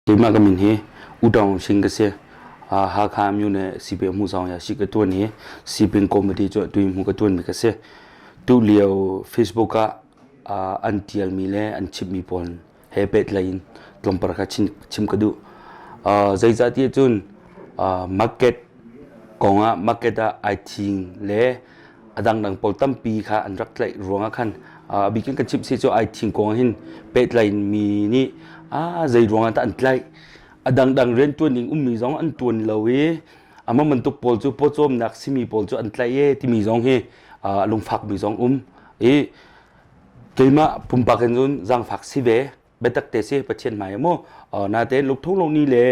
Keimah ka min hi U Taung Sing ka si. Hakha Myone Sipin hmuhsawng ya si ka tuan i Sipin committee cu tui hmu ka tuan mi ka si. Tu lio Facebook ah an tialmi le an chimmi pawl he pehtlaih in tlawmpar kha chim ka duh. Zeicahtiah cun market kong ah market ah ai thing le a dangdang pawl tampi kha an rak tlaih ruangah khan a bikin kan chimh si cu ai thing kong hin pehtlaih mi nih a zei ruangah dah an tlaih a dangdang rian tuan ding ummi zong an tuan lo i amah bantuk pawl cu pawcawmnak simi pawl cu an tlaih e timi zong hi lungfak mi zong um i keimah pumpak in cun zaangfak si ve biatak te si Pathian hmai maw natein lungthung lo ni le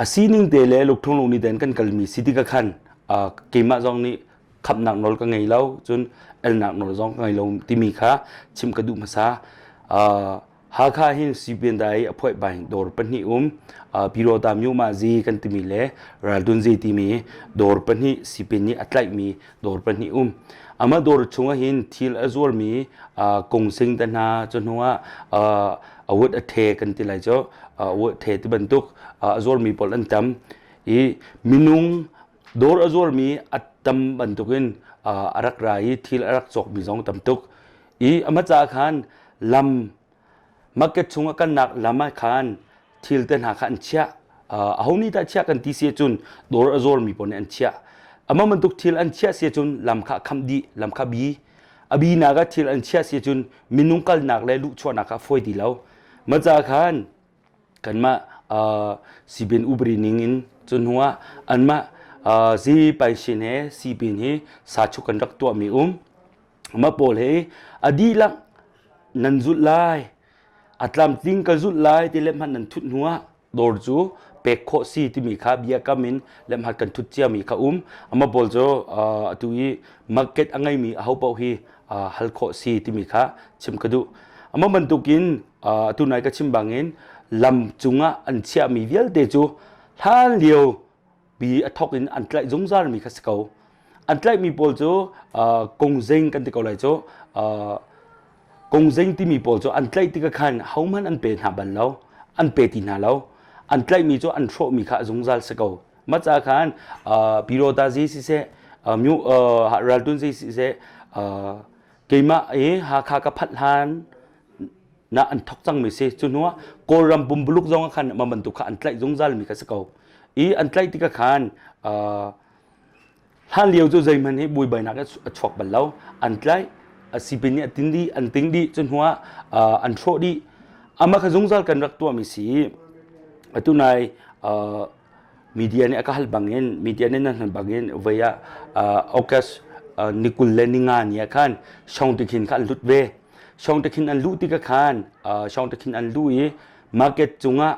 a sining te le lungthung lo ni ten kan kalmi si tikah khan keimah zong nih khamnak nawl ka ngei lo cun elnak nawl zong ka ngei lo timi kha chim ka duh hmasa. Hakha hin Sipin dai a phoih bai dawr pahnih um Pirota Myuma zi kan timi le Raldun zi timi dawr pahnih Sipin nih a tlaihmi dawr pahnih um. Amah dawr chungah hin thil a zuarmi kungsing te hna cu hnuah a wut a the kan ti lai cu a wut the ti bantuk a zuarmi pawl an tam i minung dawr a zuarmi a tam bantukin a rak ra i thil a rak cawkmi zong tam tuk i amah caah khan lam Market chung a kalnak lam ah khan thil te hna kha an chiah. Aho nih dah chiah kan ti si ahcun dawr a zawrmi pawl nih an chiah. Amah bantuk thil an chiah si ahcun lam kha a khamh dih, lam kha bi. A bi nak ah thil an chiah si ahcun minung kalnak le luhchuahnak kha a fawi ti lo. Mah ca khan kanmah sipin upadi ning in cu hnu ah anmah zi paisin he sipin hi sachuk kan rak tuahmi um. Mah pawl hi a dihlak nan zulh lai, a tlamtling ka zulh lai ti le hmanh nan thut hnu ah dawr cu pek khawh si timi kha biakam in lemhat kan thut ciami kha um. Amah pawl cu atu i market a ngeimi aho paoh hi hal khawh si timi kha chim ka duh. Amah bantukin atu nai ka chim bangin lam cungah an chiahmi vialte cu hlan lio pi a thok in an tlaih zungzal mi kha si ko. An tlaihmi pawl cu kongzeng kan ti ko lai cu kongzeng timi pawl cu an tlaih tikah khan hohmanh an pe hna bal lo an pe ti hna lo an tlaihmi cu an hrawhmi kha a zungzal si ko mah ca khan Pirotazi siseh Raltunzi siseh keimah i Hakha ka phanh hlan na an thok cangmi si cu hnuah Kawlram pumpuluk zong ah khan mah bantuk kha an tlaih zungzal mi kha si ko i an tlaih tikah khan hlan lio cu zeihmanh hi buaibainak a chuak bal lo an tlaih a sipin nih a tin dih an ting dih cu hnuah an hrawh dih amah kha zungzal kan rak tuahmi si atu nai media nih a ka hal bangin media nih nan hal bangin voi ah August ni 25 ni ah khan Shongtikhin kha an lut ve Shongtikhin an luh tikah khan Shongtikhin an luh i market cungah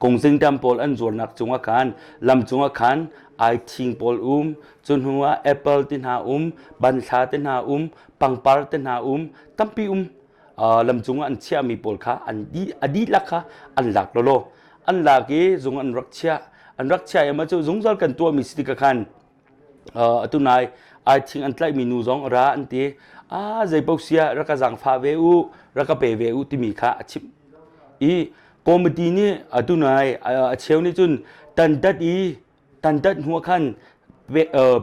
kongzingtam pawl an zuarnak cungah khan lam cungah khan ai thing pawl um cu hnu ah apple te hna um banhla te hna um pangpar te hna um tampi um lam cungah an chiahmi pawl kha an di a dihlak kha an lak lawlaw an lak i zung an rak chiah an rak chiah i mah cu zungzal kan tuahmi si tikah khan atu nai ai thing an tlaihmi nu zong ra an ti a zei paoh sia rak ka zaangfah ve u rak ka pe ve u timi kha a chimh i committee nih atu nai a cheu nih cun tantat i tantat hnu khan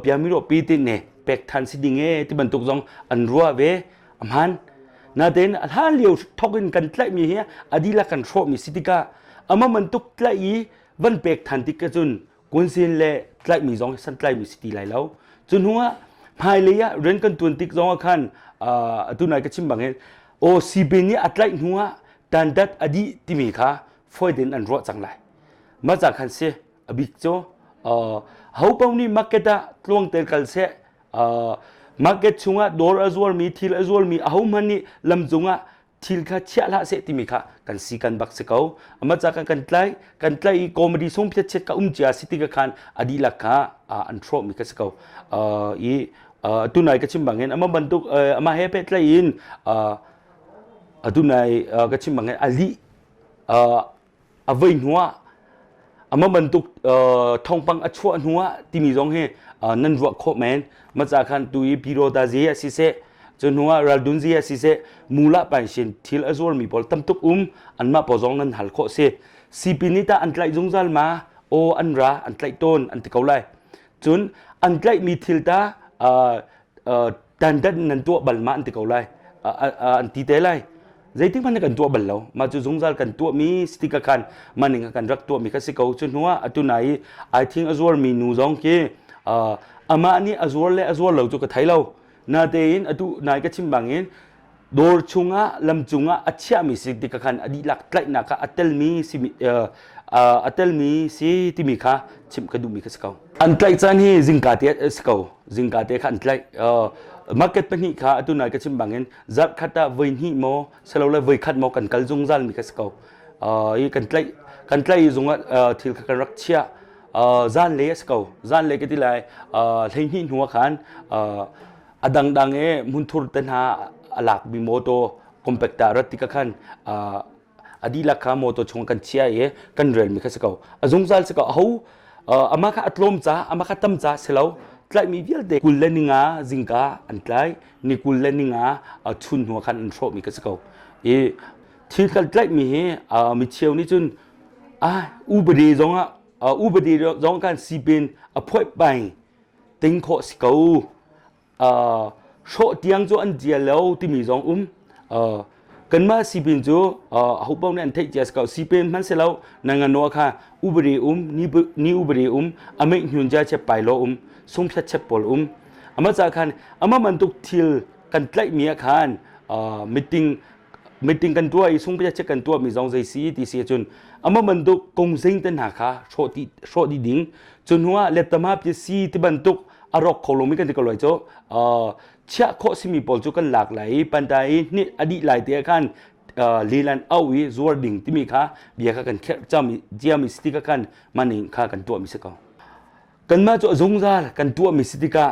piamiro pi ti ne pek than si ding e ti bantuk zong an ruah ve a hman natein a hlan lio thok in kan tlaihmi hi a dihlak kan hrawhmi si tikah ama bantuk tlaih i van pek than tik cun kunsin le tlaihmi zong san tlaihmi si ti lai lo cu hnu ah hmailei ah rian kan tuan tik zong ah khan atu nai ka chim bangin aw sipin nih a tlaih hnu ah tandat a dih timi kha fawi tein an ruah cang lai mah ca khan si a bik cu ho paoh nih market ah tluang te kal seh market chungah dawr a zuarmi thil a zuarmi ahohmanh nih lam cungah thil kha chiah hlah seh timi kha kan si kan bak si ko ama ca kan kan tlai kan tlai i comedy sung phet chet ka um cia si ti ka khan a dihlak kha an hrawh mi ka si ko i tunai ka chim bangin ama bantuk ama he pe tlai in tunai ka chim bangin ali a voi hnuah amah bantuk thawngpang a chuah hnuah timi zong hi nan ruah khawh men maca khan tu i Pirotazi a siseh. Cu hnu ah raldunzi ah siseh mula paishin thil a zuarmi pawl tamtuk um anmah pawl zong nan hal khawh si. Sipin nih tah an tlaih zungzal ma? Aw an ra an tlaih tawn an ti ko lai. Cun an tlaihmi thil ta dandat nan tuah bal ma an ti ko lai. An ti te lai. Zeitik hmanh kan tuah bal lo. Mah cu zungzal kan tuahmi si tikah khan mah ning kan rak tuahmi kha si ko. Cu hnu ah atu nai i aithing a zuarmi nu zong khi amah nih a zuar le a zuar lo cu ka thei lo. Natein atu nai ka chim bangin dawr chungah lam cungah a chiahmi si tikah khan a dihlak tlaihnak ah a telmi si a telmi si timi kha chimh ka duhmi kha si ko. An tlaih caan hi zingka te si ko. Zingka te kha an tlaih. Market pahnih kha atu nai ka chim bangin zarhkhat ah voi hnih maw silole voi khat maw kan kal zungzal mi kha si ko. I kan tlaih kan tlaih zung ah thil kha kan rak chiah. Zanlei a si ko. Zanlei ka ti lai 12 hnu ah khan a dangdang i hmunthur te hna a lakmi motor compactor rat tikah khan a dihlak kha motor chung kan chia i kan relmi kha si ko. A zungzal si ko. Aho amah kha a tlawm ca amah kha tam ca si lo. Tlaihmi vialte 25 zingka an tlai ni 25 chun hnu ah khan an hrawhmi kha si ko. I thil kan tlaihmi hi mi cheu nih cun ah upadi zong ah upadi zong kan sipin a phoih pai ting khawh si ko hrawh tiang cu an cia lo timi zong um kanmah sipin cu aho paoh nih an theih cia si ko sipin hmanh si lo nangano kha upadi um ni upadi um ameih hnun ja chep pai lo um sungphiat chep pawl um ama ca khan ama bantuk thil kan tlaihmi ah khan meeting meeting kan tuah i sungpia check kan tuah mi zong zei si ti si cun ama bantuk kongzing te hna kha hrawh ti hrawh di ding cu hnu ah lettama pi si ti bantuk a rawk kho lomi kan ti ko lai cu chiah khawh simi pawl cu kan lak lai i pantai i hni a dih lai te ah khan lilan au i zuar ding timi kha bia kha kan kherh cam ciami si tikah khan maning kha kan tuah mi si ko kanmah cu a zungzal kan tuah mi si tikah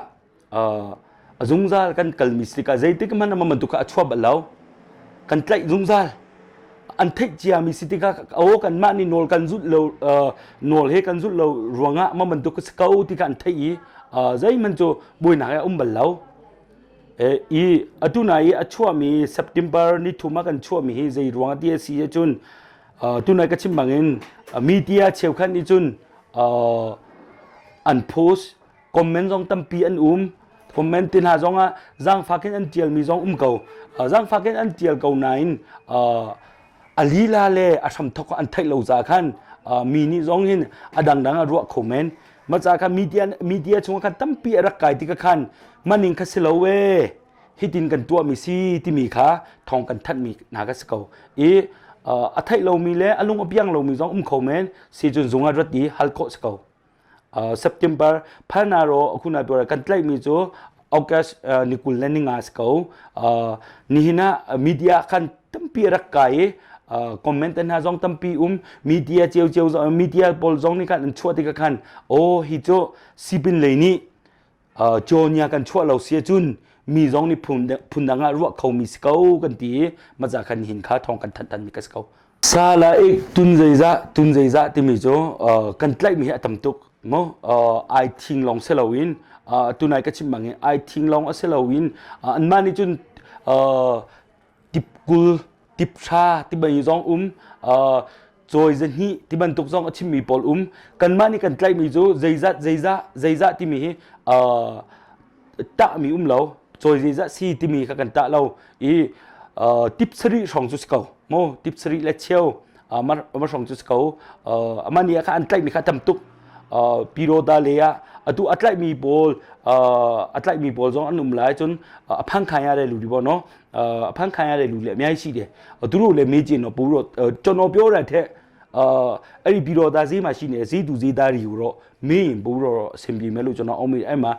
a zungzal kan kalmi si tikah zeitik hmanh ah bantuk kha a chuah bal lo kan tlaih zungzal an theih ciami si tikah aw kanmah nih nawl kan zulh lo nawl he kan zulh lo ruangah mah bantuk si ko ti kha an theih i zeihmanh cu buainak he a um bal lo i atu na i a chuahmi September ni thum ah kan chuahmi hi zei ruangah ti a si ahcun tunai ka chim bangin media cheukhat nih cun an post comment zong tampi an um comment te hna zong ah zaangfak in an tialmi zong um ko zaangfak in an tial ko nain a lila le a hramthok an theih lo ca khan mi nih zong hin a dangdang a ruah kho men ma ca khan media media chungah khan tampi a rak kai tikah khan maning kha si lo e hitin kan tuahmi si timi kha thawng kan thanhmi hna ka si ko i a theih lomi le a lung a piang lomi zong um kho men si cun zung ah rat i hal khawh si ko September phanaro akhuna pura kan tlaihmi cu August ni 25 si ko. Nihin ah media khan tampi rak kai i comment hna zong tampi um media cio cio media pawl zong nih khan an chuah tikah khan aw hi cu sipin lei nih Cawnia kan chuah lo si ahcun mi zong nih phundang ah ruah khomi si ko kan ti i maza khan hin kha thawng kan thanh thanmi ka si ko. Sala i tun zeizah tun zeizah timi cu kan tlaihmi hi a tam tuk mo ai thing lawng si loin tunai ka chim bangin ai thing lawng a si loin anmah nih cun tipkul tiphra tibai zong um cawi zahnih ti bantuk zong a chimmi pawl um kanmah nih kan tlaihmi cu zeizat zeizah zeizah timi hi tahmi um lo cawi zeizah si timi kha kan tah lo i tip sarih hrawng cu si ko mo tip sarih le cheu ma hrawng cu si ko ama ni ah kha an tlaihmi kha tam tuk piroda le ah atu a tlaihmi pawl a tlaihmi pawl zong an um lai cun a phangkhai ah le lu di bo no အဖမ်းခံရတဲ့လူလည်းအများကြီးရှိတယ်သူတို့လည်းမေးကြည့်တော့ပို့တော့ကျွန်တော်ပြောတဲ့ထက်အာအဲ့ဒီပြည်တော်သားဈေးမှာရှိနေတဲ့ဈေးသူဈေးသားတွေကိုတော့မေးရင်ပို့တော့အဆင်ပြေမယ်လို့ကျွန်တော်အောက်မေ့အဲ့မှာ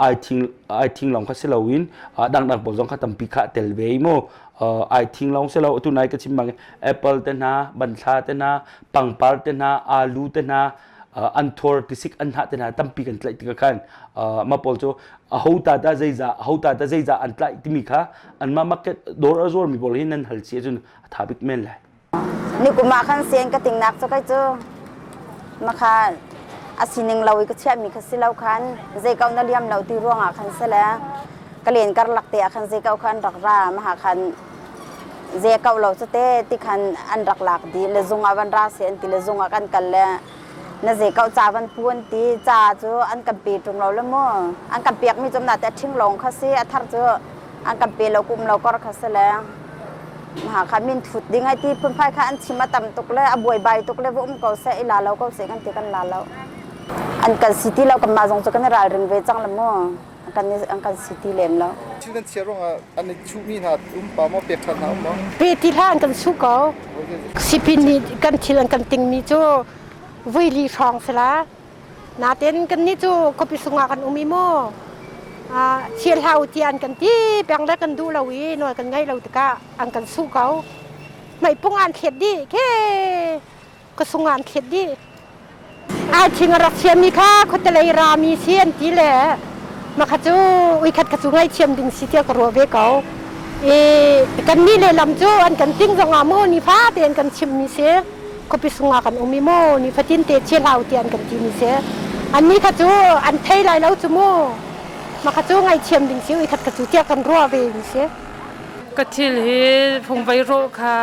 I think I think လောင်ခဆလောဝင်းဒန်ဒန်ပေါ်ဇောင်းခတမ်ပိခတယ်ဝေးမော I think လောင်ဆလောအတူနိုင်ကချင်မင Apple တနာဘန်thla တနာပang par တနာအာလူတနာ an thor tisik an hna te hna tampi kan tlaih tikah khan mah pawl cu aho ta ta zeizah aho ta ta zeizah an tlaih timi kha anmah market dawr a zuarmi pawl hi nan hal si ahcun a tha bik men lai. Ni kum ah khan sen ka tingnak cu kai cu makha a sining lo i ka chiahmi kha si lo khan zei ko na liam lo ti ruangah khan si le. Ka len karlak te ah khan zei ko kha an rak ra maha khan ze ko lo cu te ti khan an rak lak dih le zung ah van ra se an ti le zung ah kan kal le na ze ko ca van pu an ti ca cu an kan pe ṭung lo le mu an kan pek mi cu na te a ṭhing lawng kha si a thar cu an kan pe lo kum lo kor kha si le ha kha min thut ding ai ti phunphai kha an chim a tam tuk le a buaibai tuk le va um ko seh i la lo ko seh kan ti kan la lo an kan si ti lo kan mah zong cu kan i ralring ve cang le mu an kan si ti lem lo. Thil nan chia ruangah an i chuhmi hna um pa maw pek ṭhan hna um maw? Pe ti hlah an kan chuh ko. Sipin nih kan thil an kan tingmi cu vui li hrawng si la. Natin kannih cu khuapi sungah kan um i mu thil hau ti an kan ti peng le kan duh lo i nawl kan ngaih lo tikah an kan suh ko. Meipung an thlet dih ke ka sung an thlet dih. Ai thing a rak siami kha khuatelei rami si an ti le makha cu uikhat kha cu ngaithiam ding si tiah ka ruah ve ko. I kannih lehlam cu an kan ting zongah mu nifa tein kan chimmi si. Khuapi sungah kan um i mu nifatin te thil hau ti an kan ti mi si. Annih kha cu an thei lai lo cu mu. Makha cu ngaithiam ding si uikhat kha cu tiah kan ruah ve mi si. Ka thil hi fungvei rawh kha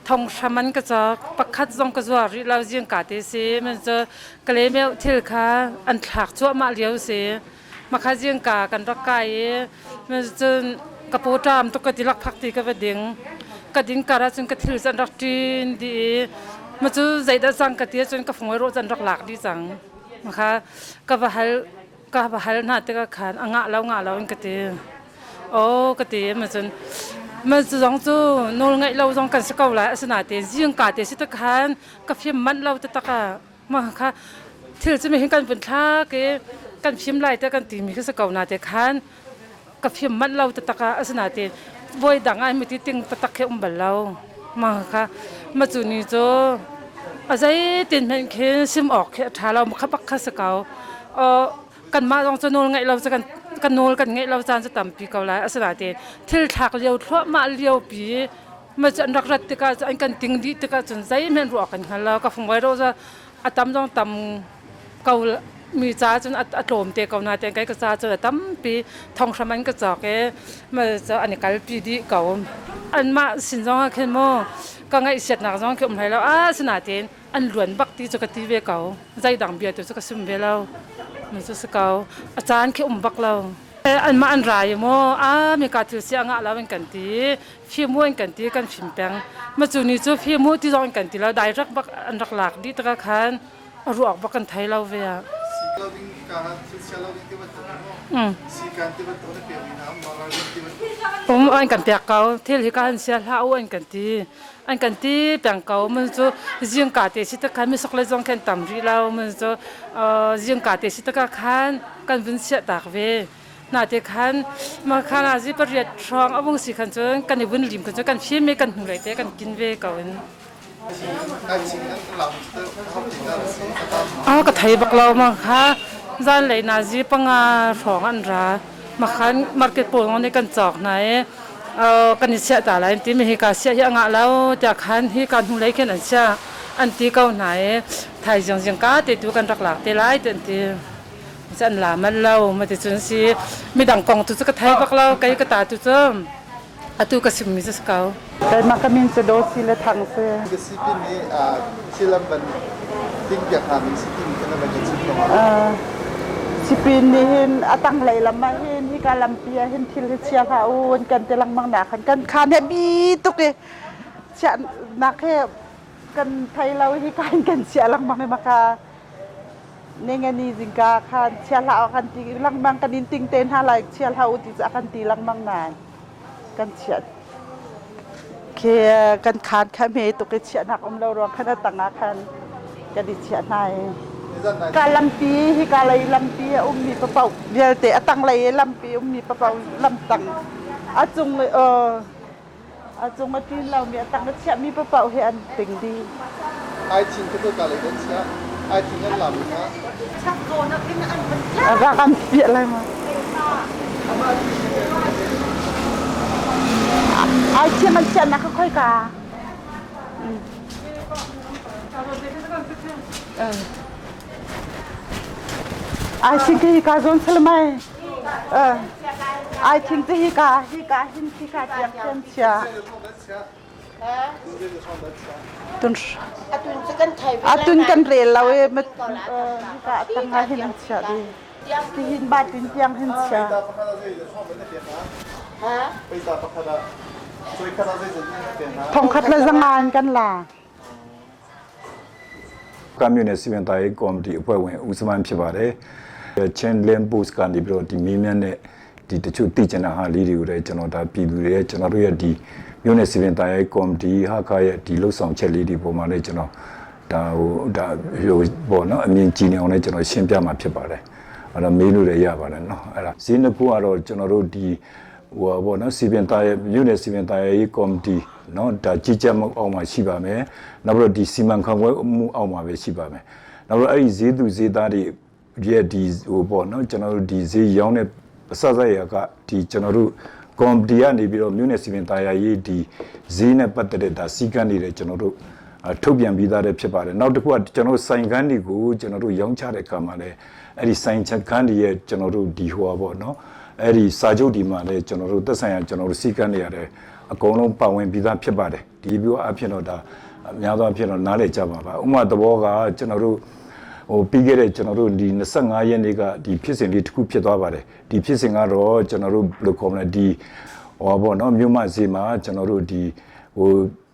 thong hram an ka cawk pakhat zong ka zuar rih lo zingka te si man cu Kalaymyo thil kha an thlak cuahmah lio si makha zingka kan rak kai i man cun ka paw ṭam tuk ka ti lakphak ti ka va ding ka din kar ahcun ka thil cu an rak ṭin dih i ma cu zeidah cang ka ti ahcun ka fungvei rawh cu an rak lak dih cang makha ka va hal ka va hal hna tikah khan a ngah lo ngah lo in ka ti aw ka ti ma cun ma cu zong cu nawl ngaih lo zong kan si ko lai asinain zingka te si te khan ka fim manh lo te tak ah ma kha thil cu mi hin kan vun thlak i kan fim lai te kan ti mi khi si ko na te khan ka fim manh lo te tak ah asinain voi dang ah mi ti ting taktak khi um bal lo ma kha ma cu ni cu a zeitin hmanh khin sim awk khi a ṭha lo ma kha bak kha si ko kanmah zong cu nawl ngaih lo cu kan kan nawl kan ngeih lo caan cu tampi ko lai asinain thil thlak lio thluahmah lio pi ma cu an rak rat tikah an kan ting dih tikah cun zeihmanh ruah kan hngal lo ka fungvai ro cu a tam zong tam ko mi ca cun a tlawm te ko na ten kai ka ca cun a tampi thong hram an ka cawk i ma cu an i kalpi dih ko anmah sin zong ah khin mu ka ngaihsiatnak zong khi um hlei lo a sinain an luan bak ti cu ka ti ve ko zeidang bia tu cu ka sim ve lo mi cu si ko a caan khi um bak lo anmah an ra i maw a mi ka thil si a ngah lo in kan ti fimu an kan ti kan fim peng ma cu ni cu fimu ti zong in kan ti lo direct bak an rak lak dih taka khan a ruak bak kan thei lo ve ah um an kan pek ko thil hi ka han sia hlah u an kan ti an kan ti peng ko mun cu zingka te si takhan mi sok le zong khan tam rih lo mun cu zingka te si taka khan kan vun sia tak ve na te khan ma khan a zi pariat hrawng a vung si khan cun kan i vun lim khan cun kan fim i kan hnu lei te kan kin ve ko in A ka thei bak lo ma kha zanlei nazi panga hrawng an ra ma khan market pawl nih kan cawk hna i kan i chiah ta lai an ti mi hi ka sia hi a ngah lo tiah khan hi ka hnu lei khin an chia an ti ko hna i thaizing zing ka te tu kan rak lak te lai ti an ti an la man lo ma ti cun si midang kong tu cu ka thei bak lo kei ka ta tu cu atu ka simmi cu si ko. Keimah ka min cu Dawsi le Thang si. Ka sipin nih thil an van ting piak hna ning si timi kha na van kan chim ko. Sipin nih hin a tanglei lam ah hin hika lampi ah hin thil hi chia hlah u an kan ti lengmang nak khan kan khan he bi tuk i chiahnak he kan thei lo hi ka in kan chiah lengmang i maka Ningani zingka khan chia hlah kan ti lengmang kan in ting te hna lai chia hlah u ti cu a kan ti lengmang nain kan chiah khi kan khaan kha hme tuk i chiahnak um lo ruang khan a tang ah khan kan i chiah hna i ka lampi hika lei lampi a ummi paoh vialte a tang lei i lampi ummi paoh lamtang a cung a cung a ṭin lomi a tang a chiahmi paoh hi an ting dih. Ai thin ka ka lei kan chiah. Ai thin an lam kha. Rak an piah lai ma. Ai thiang an chiahnak kha khoi ka. Ai thin khi ka zawn salamai. Ai thing cu hika hika hin hika tiang khin chia. Tun atun kan rel lo i hika tang ah hin an chia di. Tihin ba tin tiang hin chia. Thongkhat le zanga in kan la. ကမြို့နယ်စီမံတာရေးကော်မတီအဖွဲ့ဝင်ဦးစမန်းဖြစ်ပါတယ်။ချင်းလင်းပို့စ်ကနေပြီးတော့ဒီမင်းမြတ်နဲ့ဒီတချို့သိချင်တဲ့ဟာလေးတွေကိုလည်းကျွန်တော်ဒါပြည်သူတွေရဲ့ကျွန်တော်တို့ရဲ့ဒီမြို့နယ်စီမံတာရေးကော်မတီဟာခါရဲ့ဒီလှုပ်ဆောင်ချက်လေးတွေပုံမှာလည်းကျွန်တော်ဒါဟိုဒါဟိုပေါ့နော်အမြင်ကြည်နေအောင်လည်းကျွန်တော်ရှင်းပြမှာဖြစ်ပါတယ်။အဲ့တော့မေးလို့လည်းရပါတယ်နော်။အဲ့ဒါဈေးနှစ်ခုကတော့ကျွန်တော်တို့ဒီဟိုပေါ့နော်စီပင်တာရဲ့မြို့နယ်စီပင်တာရေးကော်မတီ နော်ဒါကြီးကြပ်မှုအောက်မှာရှိပါမယ်နောက်ပြီးတော့ဒီစီမံခန့်ခွဲမှုအောက်မှာပဲရှိပါမယ်နောက်ပြီးတော့အဲ့ဒီဈေးသူဈေးသားတွေရဲ့ဒီဟိုပေါ့နော်ကျွန်တော်တို့ဒီဈေးရောင်းတဲ့အစစရကဒီကျွန်တော်တို့ကော်မတီကနေပြီးတော့မြို့နယ်စီမံတာယာရေးဒီဈေးနဲ့ပတ်သက်တဲ့ဒါစီကံတွေလည်းကျွန်တော်တို့ထုတ်ပြန်ပြီးသားတဲ့ဖြစ်ပါတယ်နောက်တစ်ခုကကျွန်တော်ဆိုင်ကန်းတွေကိုကျွန်တော်တို့ရောင်းချတဲ့အခါမှာလည်းအဲ့ဒီဆိုင်ချက်ခန်းတွေရဲ့ကျွန်တော်တို့ဒီဟိုပါပေါ့နော်အဲ့ဒီစာချုပ်ဒီမှာလည်းကျွန်တော်တို့သက်ဆိုင်ရာကျွန်တော်တို့စီကံတွေရတယ် အကုန်လုံးပါဝင်ပြီးသားဖြစ်ပါတယ်ဒီပြောအဖြစ်တော့ဒါအများသောအဖြစ်တော့နားလည်ကြပါပါဥပမာသဘောကကျွန်တော်တို့ဟိုပြီးခဲ့တဲ့ကျွန်တော်တို့ဒီ25ရက်နေ့ကဒီဖြစ်စဉ်လေးတစ်ခုဖြစ်သွားပါတယ်ဒီဖြစ်စဉ်ကတော့ကျွန်တော်တို့ဘယ်လိုခေါ်မလဲဒီဟောပေါ့နော်မြို့မဈေးမှာကျွန်တော်တို့ဒီဟို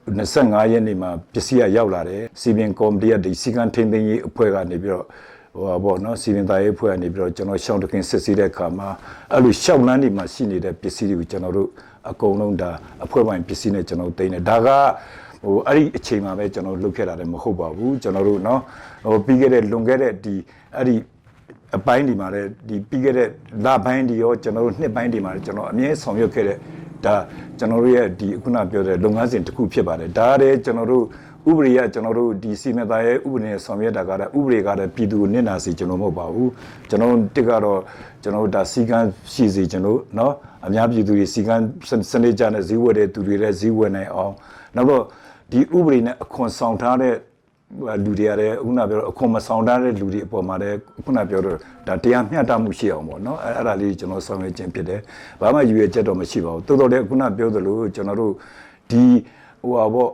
25ရက်နေ့မှာပစ္စည်းကရောက်လာတယ်စီပင်ကော်မတီကဒီစီကံထိန်းသိမ်းရေးအဖွဲ့ကနေပြီးတော့ဟိုပါပေါ့နော်စီပင်သားရေးအဖွဲ့ကနေပြီးတော့ကျွန်တော်ရှောင်းတခင်စစ်ဆေးတဲ့အခါမှာအဲ့လိုရှောင်းလန်းတွေမှာရှိနေတဲ့ပစ္စည်းတွေကိုကျွန်တော်တို့ အကုန်လုံးဒါအဖွဲ့ပိုင်းပစ္စည်းနဲ့ကျွန်တော်တင်တယ်ဒါကဟိုအဲ့ဒီအချိန်မှာပဲကျွန်တော်လုပ်ခဲ့တာလည်းမဟုတ်ပါဘူးကျွန်တော်တို့နော်ဟိုပြီးခဲ့တဲ့လွန်ခဲ့တဲ့ဒီအဲ့ဒီအပိုင်းဒီမှာလည်းဒီပြီးခဲ့တဲ့လပိုင်းဒီရောကျွန်တော်တို့နှစ်ပိုင်းဒီမှာလည်းကျွန်တော်အမြဲဆောင်ရွက်ခဲ့တဲ့ဒါကျွန်တော်တို့ရဲ့ဒီခုနပြောတဲ့လုပ်ငန်းစဉ်တစ်ခုဖြစ်ပါတယ်ဒါလည်းကျွန်တော်တို့ဥပဒေကကျွန်တော်တို့ဒီစီမံသားရဲ့ဥပဒေနဲ့ဆောင်ရွက်တာကတော့ဥပဒေကလည်းပြည်သူကိုနစ်နာစေကျွန်တော်မဟုတ်ပါဘူးကျွန်တော်တစ်ကတော့ကျွန်တော်တို့ဒါစီကံရှိစေကျွန်တော်နော် အများပြည်သူတွေစီကံစနစ်ကြတဲ့ဈေးဝယ်တဲ့သူတွေလည်းဈေးဝယ်နိုင်အောင်နောက်တော့ဒီဥပဒေနဲ့အခွန်ဆောင်ထားတဲ့လူတွေကလည်းခုနပြောတော့အခွန်မဆောင်ထားတဲ့လူတွေအပေါ်မှာလည်းခုနပြောတော့ဒါတရားမျှတမှုရှိအောင်ပေါ့နော်အဲအဲ့ဒါလေးကျွန်တော်ဆောင်ရွက်ခြင်းဖြစ်တယ်ဘာမှယူရချက်တော့မရှိပါဘူးတိုးတော်လည်းခုနပြောသလိုကျွန်တော်တို့ဒီဟိုဟာပေါ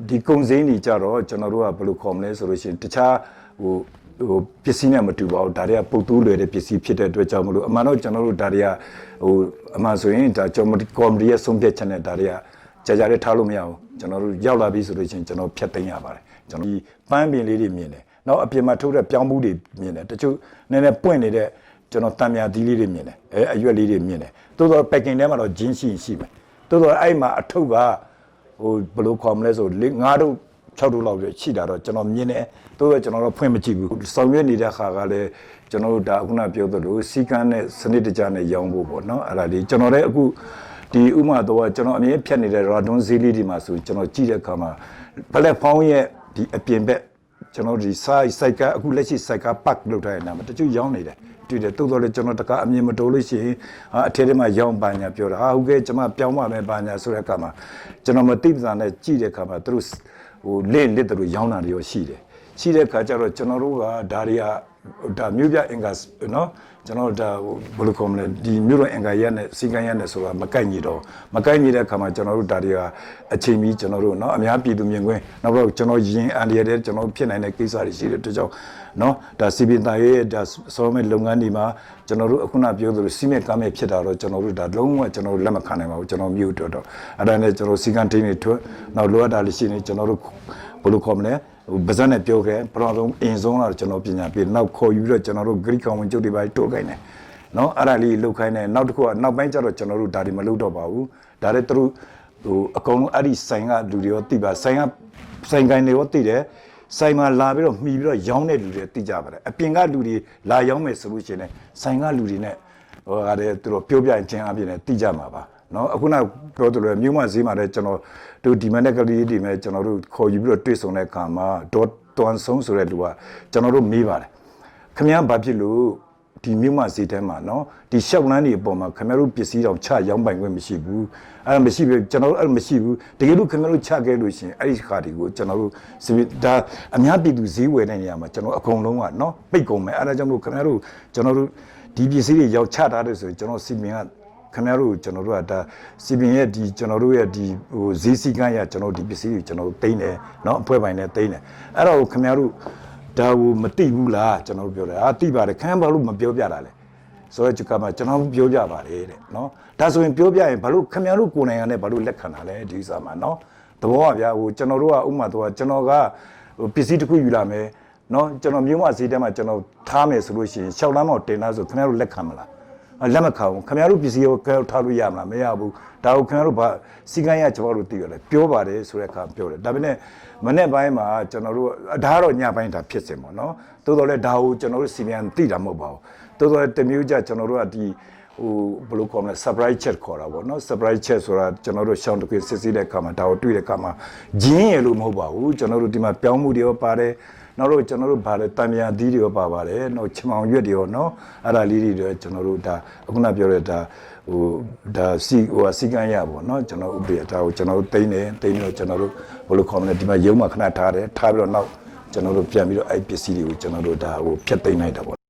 ့ဒီကုံစင်းတွေကြတော့ကျွန်တော်တို့ကဘယ်လိုခေါ်မလဲဆိုလို့ရှိရင်တခြားဟို ဟိုပစ္စည်းနဲ့မတူပါဘူးဒါတွေကပုတ်တူးလွယ်တဲ့ပစ္စည်းဖြစ်တဲ့အတွက်ကြောင့်မလို့အမှန်တော့ကျွန်တော်တို့ဒါတွေကဟိုအမှန်ဆိုရင်ဒါကျွန်တော်ကော်မတီရဲ့ဆုံးဖြတ်ချက်နဲ့ဒါတွေကကြာကြာလေးထားလို့မရဘူးကျွန်တော်တို့ရောက်လာပြီဆိုလို့ရှိရင်ကျွန်တော်ဖြတ်သိမ်းရပါတယ်ကျွန်တော်ဒီပန်းပင်လေးတွေမြင်တယ်နောက်အပြင်မှာထုတ်တဲ့ပြောင်းမှုတွေမြင်တယ်တချို့နည်းနည်းပွင့်နေတဲ့ကျွန်တော်တံမြာသီးလေးတွေမြင်တယ်အဲအရွက်လေးတွေမြင်တယ်တိုးတော့ပက်ကင်ထဲမှာတော့ဂျင်းရှိရှိမယ်တိုးတော့အဲ့မှာအထုပ်ကဟိုဘယ်လိုခေါ်မလဲဆို၄၅တို့ 6တို့လောက်ရှိတာတော့ကျွန်တော်မြင်တယ်တိုးတော့ကျွန်တော်တော့ဖွင့်မကြည့်ဘူးဆောင်ရွက်နေတဲ့ခါကလည်းကျွန်တော်တို့ဒါခုနပြောသလိုစီကန်းနဲ့စနစ်တကျနဲ့ရောင်းဖို့ပေါ့နော်အဲ့ဒါလေးကျွန်တော်လည်းအခုဒီဥမာတော့ကျွန်တော်အမြဲဖြတ်နေတဲ့ရာဒွန်းဈေးလေးဒီမှာဆိုကျွန်တော်ကြည့်တဲ့အခါမှာပလက်ဖောင်းရဲ့ဒီအပြင်ဘက်ကျွန်တော်ဒီစိုက်စိုက်ကအခုလက်ရှိစိုက်ကပတ်လုပ်ထားတဲ့နာမှာတချို့ရောင်းနေတယ်တွေ့တယ်တိုးတော်လေကျွန်တော်တကအမြင်မတိုးလို့ရှိရင်ဟာအထက်ထဲမှာရောင်းပါညာပြောတာဟာဟုတ်ကဲ့ကျွန်မပြောင်းပါမယ်ပါညာဆိုတဲ့အခါမှာကျွန်တော်မသိပစာနဲ့ကြည့်တဲ့အခါမှာသူတို့ ဟိုလင့်လစ်တို့ရောင်းတာတွေရောရှိတယ်ရှိတဲ့အခါကျတော့ကျွန်တော်တို့ကဒါတွေကဒါမြို့ပြအင်္ဂါနော်ကျွန်တော်ဒါဘယ်လိုခေါ်မလဲဒီမြို့တော်အင်္ဂါရက်နဲ့စီကံရက်နဲ့ဆိုတာမကိုက်ညီတော့မကိုက်ညီတဲ့အခါမှာကျွန်တော်တို့ဒါတွေကအချိန်မီကျွန်တော်တို့နော်အများပြည်သူမြင်ကွင်းနောက်တော့ကျွန်တော်ရင်အန်ရတဲ့ကျွန်တော်ဖြစ်နိုင်တဲ့ကိစ္စတွေရှိတဲ့အတွက်ကြောင့်နော်ဒါစီပင်တာရဲ့ဒါစောမဲ့လုပ်ငန်းတွေမှာကျွန်တော်တို့အခုနပြောသလိုစီမဲ့ကားမဲ့ဖြစ်တာတော့ကျွန်တော်တို့ဒါလုံးဝကျွန်တော်တို့လက်မခံနိုင်ပါဘူးကျွန်တော်မြို့တော်တော့အဲ့ဒါနဲ့ကျွန်တော်စီကံတင်းတွေထွက်နောက်လိုအပ်တာလေးရှိနေကျွန်တော်တို့ဘယ်လိုခေါ်မလဲဟိုပါဇက်နဲ့ပြောခဲ့ပထမဆုံးအင်ဆုံးတော့ကျွန်တော်ပညာပေးနောက်ခေါ်ယူပြီးတော့ကျွန်တော်တို့ဂရိကောင်ဝင်ကျုပ်တွေပါတိုးခိုင်းတယ်နော်အဲ့ဒါလေးလှုပ်ခိုင်းတယ်နောက်တစ်ခုကနောက်ပိုင်းကျတော့ကျွန်တော်တို့ဒါတွေမလုပ်တော့ပါဘူးဒါတွေသူတို့ဟိုအကုန်လုံးအဲ့ဒီဆိုင်ကလူတွေရောတိပါဆိုင်ကဆိုင်ကိုင်းတွေရောတိတယ်ဆိုင်မှာလာပြီးတော့မှီပြီးတော့ရောင်းတဲ့လူတွေတိကြပါတယ်အပြင်ကလူတွေလာရောင်းမယ်ဆိုလို့ရှိရင်လည်းဆိုင်ကလူတွေနဲ့ဟိုဟာတဲ့သူတို့ပြောပြခြင်းအပြင်နဲ့တိကြမှာပါ နော်အခုနပြောသလိုမြို့မဈေးမှာလည်းကျွန်တော်တို့ဒီမနက်ကလေးဒီမဲ့ကျွန်တော်တို့ခေါ်ယူပြီးတော့တွေ့ဆုံတဲ့အခါမှာဒေါ်တွန်ဆုံးဆိုတဲ့လူကကျွန်တော်တို့မေးပါတယ်ခမည်းဘာဖြစ်လို့ဒီမြို့မဈေးထဲမှာနော်ဒီရှောက်လန်းတွေအပေါ်မှာခမည်းတို့ပစ္စည်းတောင်ချရောင်းပိုင်ခွင့်မရှိဘူးအဲ့ဒါမရှိဘူးကျွန်တော်တို့အဲ့ဒါမရှိဘူးတကယ်လို့ခမည်းတို့ချခဲ့လို့ရှိရင်အဲ့ဒီခါတွေကိုကျွန်တော်တို့စပဒါအများပြည်သူဈေးဝယ်တဲ့နေရာမှာကျွန်တော်အကုန်လုံးကနော်ပိတ်ကုန်မယ်အဲ့ဒါကြောင့်မို့ခမည်းတို့ကျွန်တော်တို့ဒီပစ္စည်းတွေရောက်ချထားတယ်ဆိုရင်ကျွန်တော်စီမင်က ခင်ဗျားတို့ကျွန်တော်တို့ကဒါစီပင်ရဲ့ဒီကျွန်တော်တို့ရဲ့ဒီဟိုဈေးစည်းကမ်းရကျွန်တော်ဒီပစ္စည်းတွေကျွန်တော်တို့သိမ်းတယ်နော်အဖွဲ့ပိုင်နဲ့သိမ်းတယ်အဲ့တော့ခင်ဗျားတို့ဒါကိုမသိဘူးလားကျွန်တော်တို့ပြောတယ်အာသိပါတယ်ခင်ဗျားဘာလို့မပြောပြတာလဲဆိုတော့ဒီကမှာကျွန်တော်ပြောပြပါတယ်တဲ့နော်ဒါဆိုရင်ပြောပြရင်ဘာလို့ခင်ဗျားတို့ကိုယ်နိုင်ငံနဲ့ဘာလို့လက်ခံတာလဲဒီဥစ္စာမှာနော်သဘောကဗျာဟိုကျွန်တော်တို့ကဥမာတော့ကျွန်တော်ကဟိုပစ္စည်းတစ်ခုယူလာမယ်နော်ကျွန်တော်မျိုးမဈေးထဲမှာကျွန်တော်ထားမယ်ဆိုလို့ရှိရင်ရှောက်လမ်းမောင်တင်လာဆိုခင်ဗျားတို့လက်ခံမလားလက်မခံဘူးခင်ဗျားတို့ပစ္စည်းကိုခင်ဗျားတို့ထားလို့ရမလားမရဘူးဒါကိုခင်ဗျားတို့ဘာစီကံရကျွန်တော်တို့သိရတယ်ပြောပါတယ်ဆိုတဲ့အခါပြောတယ်ဒါပေမဲ့မနေ့ပိုင်းမှာကျွန်တော်တို့ဒါကတော့ညပိုင်းဒါဖြစ်စင်ပေါ့နော်တိုးတော်လဲဒါကိုကျွန်တော်တို့စီပြန်သိတာမဟုတ်ပါဘူးတိုးတော်လဲတမျိုးကြကျွန်တော်တို့ကဒီဟိုဘယ်လိုခေါ်မလဲ surprise check ခေါ်တာပေါ့နော် surprise check ဆိုတာကျွန်တော်တို့ရှောင်းတစ်ခွေစစ်စစ်တဲ့အခါမှာဒါကိုတွေ့တဲ့အခါမှာဂျင်းရလို့မဟုတ်ပါဘူးကျွန်တော်တို့ဒီမှာပြောင်းမှုတွေရောပါတယ်နောက်တော့ကျွန်တော်တို့ဗါတယ်တံမြာသီးတွေရောပါပါတယ်နောက်ချမောင်ရွက်တွေရောနော်အဲ့ဒါလေးတွေတော့ကျွန်တော်တို့ဒါအခုနပြောတဲ့ဒါဟိုဒါစီဟိုစီကန်းရပေါ့နော်ကျွန်တော်ဥပဒေဒါကိုကျွန်တော်တို့တိန်းတယ်တိန်းတော့ကျွန်တော်တို့ဘယ်လိုခေါ်မလဲဒီမှာရုံးမှာခဏထားတယ်ထားပြီးတော့နောက်ကျွန်တော်တို့ပြန်ပြီးတော့အဲ့ပစ္စည်းတွေကိုကျွန်တော်တို့ဒါဟိုဖျက်သိမ်းလိုက်တာပေါ့။